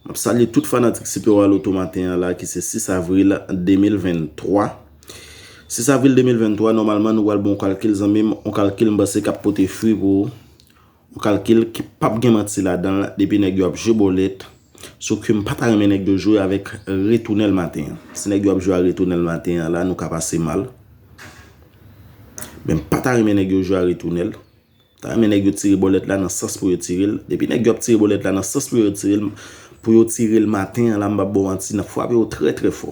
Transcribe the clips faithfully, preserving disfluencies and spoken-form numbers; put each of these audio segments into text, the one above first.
M ap salye tout fanatik Sipewa Loto maten an la ki se sis avril de mil venntwa. Sis avril de mil venntwa, nòmalman nou pral ba w yon kalkil zanmi m, yon kalkil m panse k ap pote fwi pou ou. Yon kalkil ki p ap gen manti ladan l depi nèg yo ap jwe bòlèt. Sof ke m pa ta renmen nèg yo jwe avèk retounèl maten an. Si nèg yo ap jwe a retounèl maten an la, nou ka pase mal. Men m pa ta renmen nèg yo jwe a retounèl. Ta renmen nèg yo tire bòlèt la nan sans pou yo tire l. Depi nèg yo ap tire bòlèt la nan sans pou yo tire l, pou yo tire l maten an la, m p ap ba w manti, n ap frape yo trè, trè fò.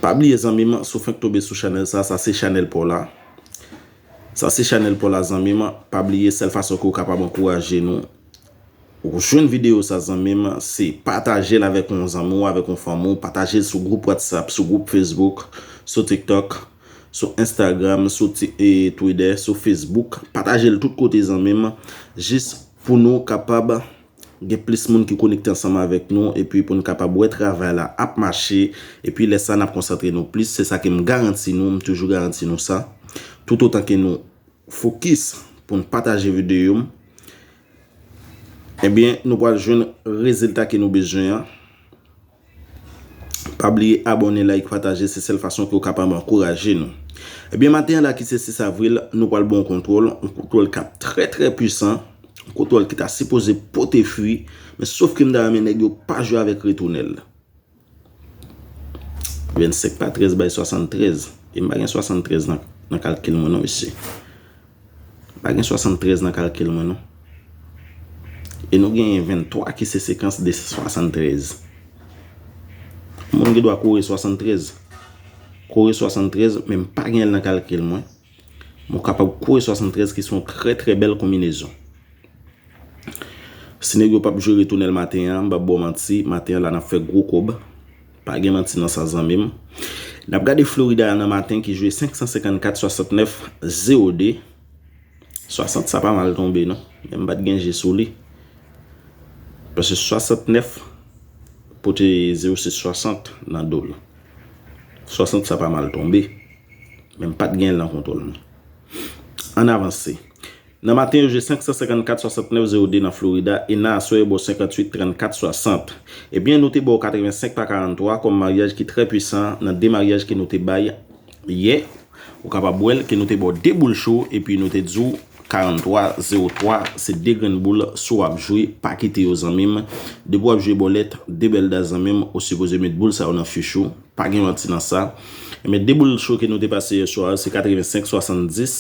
Pa bliye zanmi m, si w fenk tonbe sou chanèl sa, sa se chanèl pa w la. Sa se chanèl pa w la zanmi m. Pa bliye sèl fason ke w kapab ankouraje nou, ou jwenn videyo sa zanmi m, se pataje l avèk yon zanmi w, avèk yon fanmi w, pataje l sou gwoup WhatsApp, sou gwoup Facebook, sou TikTok, sou Instagram, sou ti- e Twitter, sou Facebook. Pataje l tout kote zanmi m, jis pou nou kapab gen plis moun ki konekte ansanm avèk nou, epi pou n kapab wè travay la ap mache, epi lè sa n ap konsantre nou plis, se sa ke m garanti nou, m toujou garanti nou sa. Toutotan ke nou fokis pou n pataje videyo m, ebyen, nou pral jwenn rezilta ke nou bezwen an. Pa bliye abòne, like, pataje, se sèl fason ke w kapab ankouraje nou. Ebyen, maten an la ki se sis avril, nou pral ba w yon kontwòl, yon kontwòl k ap trè, trè pwisan, yon kontwòl ki ta sipoze pote fwi, men sof ke m ta renmen nèg yo pa jwe avèk retounèl. Vennsenk pa trèz bay swasanntrèz. E m pa gen swasanntrèz nan, nan kalkil mwen non, mesye. M pa gen swasanntrèz nan kalkil mwen non. E nou genyen venntwa ki se sekans de swasanntrèz. Moun gen dwa kore swasanntrèz. Kore swasanntrèz, men m pa gen l nan kalkil mwen. Mwen kapab kore swasanntrèz ki se yon trè, trè bèl konbinezon. Si nèg yo p ap jwe retounèl maten an, m p ap ba w manti, maten an la n ap fè gwo kòb. Pa gen manti nan sa zanmi m. N ap gade Florida nan maten ki jwe senk san senkannkat swasantnèf zewo de. Swasant sa pa mal tonbe non. Men m pa t gen je sou li. Paske swasantnèf pote zewo sis swasant nan do l. Swasant sa pa mal tonbe. Men m pa t gen l nan kontwòl mwen. Ann avanse. Nan maten yo jwe senk san senkannkat swasantnèf zewo de nan Florida e nan aswè yo ba w senkantuit trannkat swasant. Ebyen, nou te ba w katrevensenk pa karanntwa kòm maryaj ki trè pwisan nan de maryaj ke nou te bay yè. Ou kapab wè l ke nou te ba w de boul cho epi nou te di w karanntwa zewo twa, se de grenn boul, si w ap jwe, pa kite yo zanmi m. Depi w ap jwe bòlèt, de bèl da zanmi m, ou sipoze met boul sa yo nan fich ou. Pa gen manti nan sa. Ebyen, de boul cho ke nou te pase yè swa a, se katrevensenk swasanndis.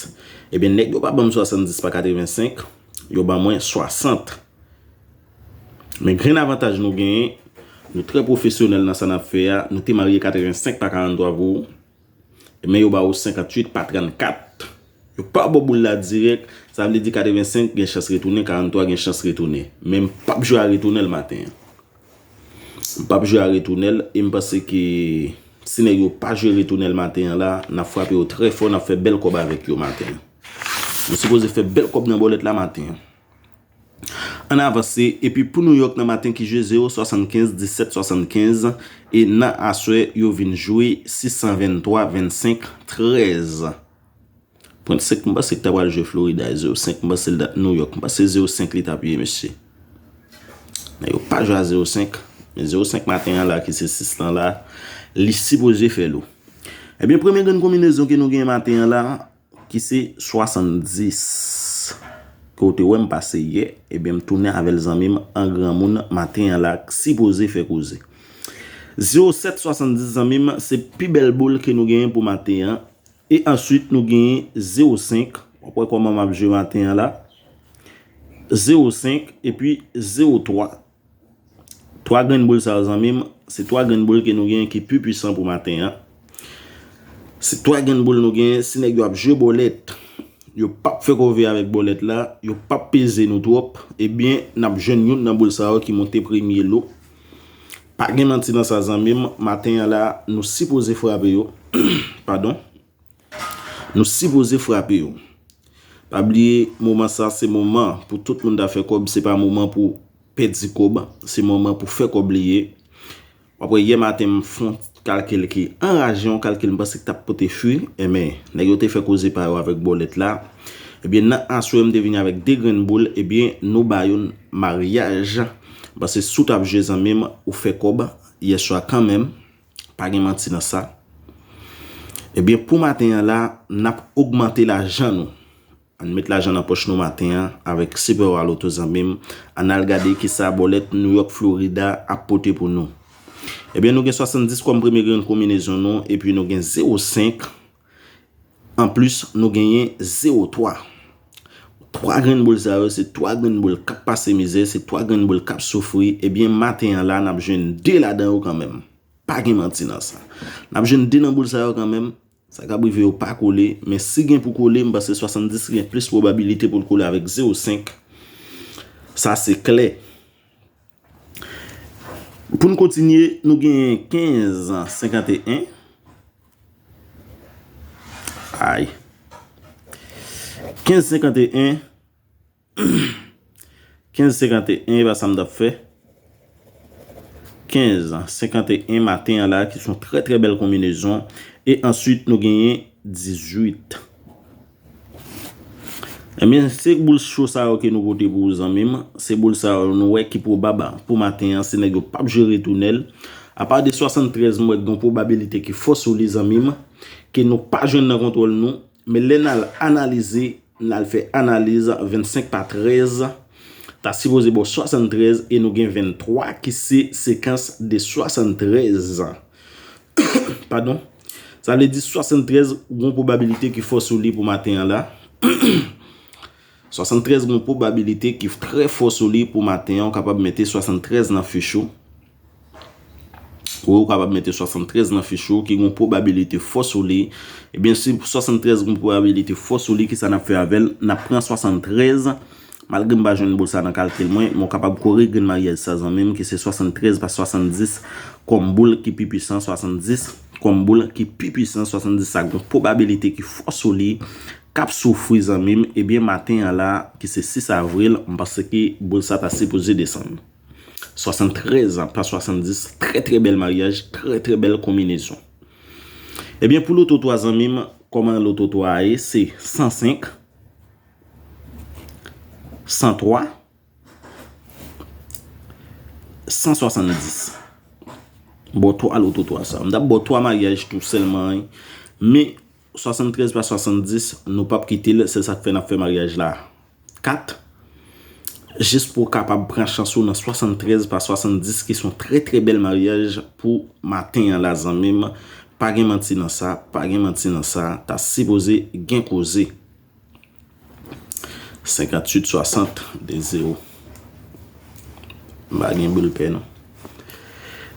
Ebyen, nèg yo pa ban m swasanndis pa katrevensenk, yo ban mwen swasant. Men grenn avantaj nou genyen, nou trè pwofesyonèl nan sa n ap fè a, nou te marye katrevensenk pa karanntwa pou ou. Men yo ba ou senkantuit pa trannkat. Yo pa ba w boul la dirèk, sa vle di katrevensenk gen chans retounen, karanntwa gen chans retounen. Men m p ap jwe a retounèl maten an. M p ap jwe a retounèl e m panse ke si nèg yo pa jwe retounèl maten an la, n ap frape yo trè fò, n ap fè bèl kòb avèk yo maten an. Nou sipoze fè bèl kòb nan bòlèt la maten an. Ann avanse, epi pou New York nan maten ki jwe zewo swasannkenz disèt swasannkenz, e nan aswè yo vin jwe sis san venntwa vennsenk trèz. Pwennsenk m panse ki ta pral jwe Florida, e zewo senk m panse l ta New York, m panse zewo senk li t ap ye, mesye. Nèg yo pa jwe a zewo senk, men zewo senk maten an la ki se sis lan la, li sipoze fè lou. Ebyen, premye grenn konbinezon ke nou gen maten an la, ki se swasanndis. Ke w te wè m pase yè, ebyen, m tounen avè l zanmi m an granmoun maten an la, k sipoze fè koze. Zewo sèt swasanndis zanmi m, se pi bèl boul ke nou genyen pou maten an. E answit, nou genyen zewo senk. W ap wè kòman m ap jwe maten an la. Zewo senk epi zewo twa. Twa grenn boul sa yo, zanmi m, se twa grenn boul ke nou genyen ki pi pwisan pou maten an. Se twa grenn boul nou genyen, si nèg yo ap jwe bòlèt, yo p ap fè kòve avèk bòlèt la, yo p ap peze nou twòp, ebyen, n ap jwenn youn nan boul sa yo ki monte premye lo. Pa gen manti nan sa, zanmi m, maten an la, nou sipoze frape yo. Padon. Nou sipoze frape yo. Pa bliye, moman sa se moman pou tout moun ta fè kòb, se pa moman pou pèdi kòb, se moman pou fè kòb li ye. W ap wè yè maten m fè yon kalkil ki anraje, yon kalkil m panse ki t ap pote fwi, enben, nèg yo te fè koze pa yo avèk bòlèt la. Ebyen, nan aswè m te vini avèk de grenn boul, ebyen, nou ba yo maryaj Paske si w t ap jwe zanmi m, ou fè kòb yèswa kanmenm. Pa gen manti nan sa. Ebyen, pou maten an la, n ap ogmante lajan nou. Ann met lajan nan pòch nou maten an avèk Super Wa Loto zanmi m. Ann al gade kisa bòlèt New York, Florida ap pote pou nou. Ebyen, nou gen swasanndis kòm premye grenn konbinezon nou, epi nou gen zewo senk. Anplis, nou genyen zewo twa. Twa grenn boul sa yo, se twa grenn boul k ap pase mizè, se twa grenn boul k ap soufri. Ebyen, maten an la, n ap jwenn de ladan yo kanmenm. Pa gen manti nan sa. N ap jwenn de nan boul sa yo kanmenm. Sa k ap rive yo pa kole, men si gen pou kole, m panse swasanndis gen plis pwobabilite pou l kole avèk zewo senk. Sa se klè. Pou n kontinye, nou genyen kenz senkanteyen. Ay. Kenz senkanteyen. Kenz senkanteyen, e pa sa m t ap fè. Kenz senkanteyen maten an la, ki se yon trè, trè bèl konbinezon. E answit, nou genyen dizuit. Ebyen, se boul cho sa yo ke nou pote pou ou, zanmi m. Se boul sa yo nou wè ki pwobab pou maten an. Se nèg yo p ap jere tounen l. Apa de swasantrèz, m wè gen yon pwobabilite ki fò sou li, zanmi m, ke nou pa jwenn nan kontwòl nou. Men lè n al analize, n al fè analiz vennsenk pa trèz, ta sipoze ba w swasantrèz e nou gen venntwa ki se sekans de swasantrèz. Padon. Sa vle di swasantrèz gon pwobabilite ki fò sou li pou maten an la. Swasantrèz gon pwobabilite ki trè fò sou li pou maten an. Ou kapab mete swasantrèz nan fich ou. Wi, ou kapab mete swasantrèz nan fich ou, ki gon pwobabilite fò sou li. Ebyen, si swasantrèz gon pwobabilite fò sou li, kisa n ap fè avè l? N ap pran swasantrèz. Malgre m pa jwenn boul sa nan kalkil mwen, men w kapab kore grenn maryaj sa, zanmi m, ki se swasantrèz pa swasanndis kòm boul ki pi pwisan, swasanndis kòm boul ki pi pwisan, swasanndis sa gon pwobabilite ki fò sou li, k ap soufri, zanmi m. Ebyen, maten an la, ki se sis avril, m panse ke boul sa ta sipoze desann. Swasantrèz pa swasanndis, trè, trè bèl maryaj, trè, trè bèl konbinezon. Ebyen, pou loto twa, zanmi m, kòman loto twa a ye? Se san senk, san twa, san swasanndis. Ba w twa loto twa sa. M t ap ba w twa maryaj tou sèlman, wi. Men, swasantrèz pa swasanndis, nou p ap kite l, se sa k fè n ap fè maryaj la kat. Jis pou w kapab pran chans ou nan swasantrèz pa swasanndis, ki se yon trè, trè bèl maryaj pou maten an la, zanmi m. Pa gen manti nan sa, pa gen manti nan sa. Ta sipoze gen koze. Senkantuit swasant de zewo. M pa gen boul pè, non.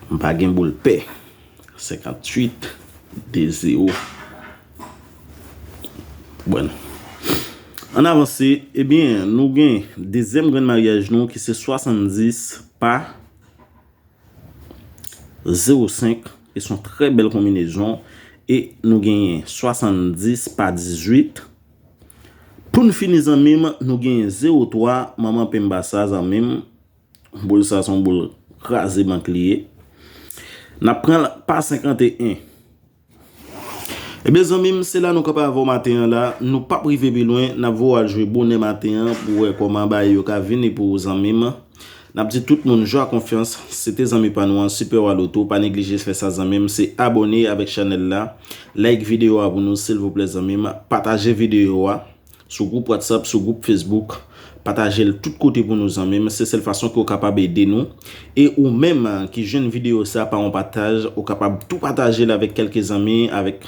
M pa gen boul pè. Senkantuit de zewo. Bon. Ann avanse, ebyen, nou gen dezyèm grenn maryaj nou ki se swasanndis pa zewo senk. E se yon trè bèl konbinezon. E nou genyen swasanndis pa dizuit. Pou n fini, zanmi m, nou genyen zewo twa, manman penba sa, zanmi m. Boul sa se yon boul kraze bank li ye. N ap pran l pa senkanteyen. Ebyen, zanmi m, se la nou kanpe avè w maten an la. Nou p ap rive pi lwen. N ap voye w al jwe bonè maten an pou w wè kòman bagay yo ka vini pou ou, zanmi m. N ap di tout moun, jwa konfyans, se te zanmi pa nou an, Super Wa Loto. Pa neglije fè sa, zanmi m, se abòne avèk chanèl la. Like videyo a pou nou, silvouplè, zanmi m. Pataje videyo a sou gwoup WhatsApp, sou gwoup Facebook. Pataje l tout kote pou nou, zanmi m. Se sèl fason ke w kapab ede nou. E ou menm ki jwenn videyo sa pa yon pataj, ou kapab tou pataje l avèk kèlke zanmi, avèk,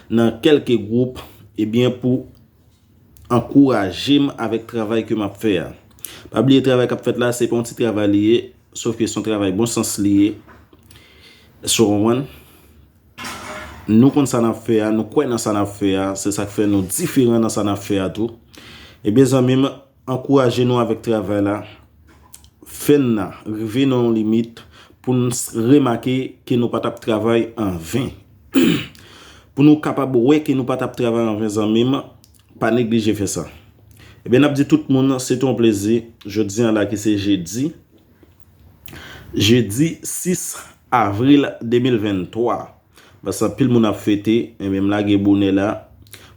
nan kèlke gwoup, ebyen, pou ankouraje m avèk travay ke m ap fè a. Pa bliye travay k ap fèt la, se pa yon ti travay li ye, sòf ke se yon travay bon sans li ye. Èske w konprann? Nou konn sa n ap fè a, nou kwè nan sa n ap fè a, se sa k fè nou diferan nan sa n ap fè a tou. Ebyen, zanmi m, ankouraje nou avèk travay la. Fè n rive nan yon limit pou n remake ke nou pa t ap travay an ven. Pou nou kapab wè ke nou pa t ap travay an ven, zanmi m, pa neglije fè sa. Ebyen, n ap di tout moun, se te yon plezi. Jodi a la ki se jedi, jedi sis avril de mil venntwa. Paske anpil moun ap fete, ebyen, m lage bonè la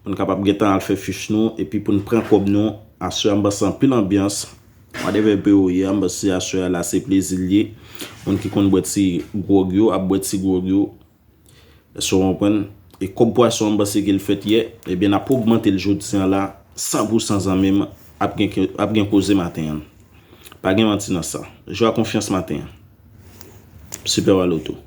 pou n kapab gentan al fè fich nou, epi pou n pran kòb nou. Aswè a, m panse anpil anbyans. Whatever peyi w ye a, m panse aswè a la se plezi l ye. Moun ki konn bwè ti gwòg yo ap bwè ti gwòg yo. Èske w konprann? E kòb pwason an, m panse ke l fèt yè. Ebyen, n ap ogmante l jodi an la, san pou san zanmi m, ap gen, ap gen koze maten an. Pa gen manti nan sa. Jwe a konfyans maten an. Super Waloto.